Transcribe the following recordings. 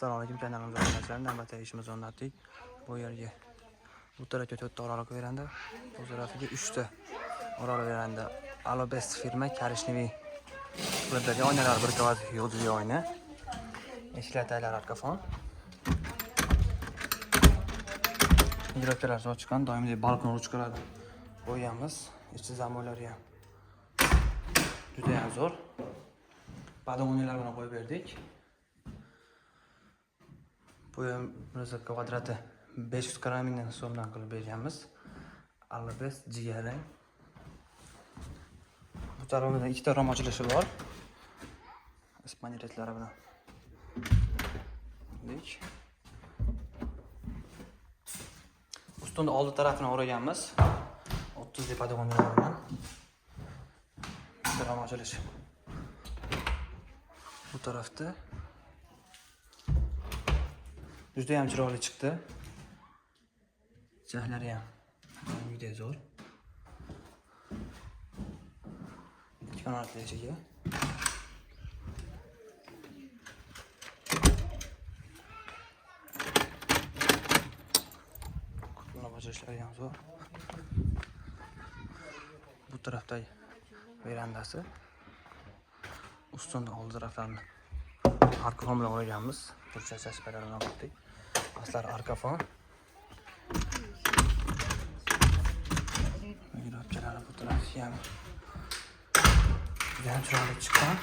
Assalomu alaykum kanalimiz obunachilari. Navbatdagi ishimizni o'rnatdik. Bu yerga bu tarafga 4 ta oraliq veranda, bu tarafiga 3 ta oraliq veranda. Alobest firma korичневый qilib oynalar, bir qavat yulduzli oyna. Eshiklar taylari arka fon. Girovkalar zo'r chiqqan, doimdek balkon ruchkalar qo'yganmiz. Ichi zamoylari ham juda ham zo'r. Подоконникlar bilan qo'yib berdik. Bu ham o'zi kvadrati 540 mingdan so'mdan qilib berganmiz. Alabest jigarrang. Bu tarafida ikkita rom ochilishi bor. Ispaniyatlari bilan. Dik. Ustunni oldi tarafini o'raganmiz. 30 li подоконникlar bilan. Bitta rom ochilishi. Bu tarafda juda ham chiroyli chiqdi. Jahlari ham juda zo'r. Ikki qanotli eshigi. Qutini bajarishlari ham zo'r. Bu tarafda verandasi. Ustunda oldi taraflarini arka fon bilan o'raganmiz. Burchak chashmalar bilan qildik. Pastlar arka fon. Migrabchalari bu tarafi ham juda ham chiroyli chiqqan.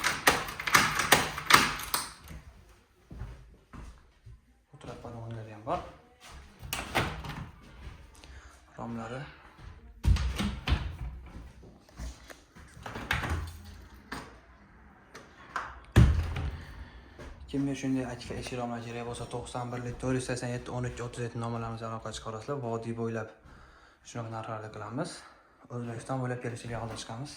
Bu taraf balkonlari ham bor. Romlari. Kimga shunday akfa eshik romlar kerak bo'lsa 91 487 13 37 nomerlarimizga aloqa chiqarasizlar. Vodiy bo'ylab shunaqa narxlarda qilamiz. O'zbekiston bo'ylab kelishiga oldi chiqamiz.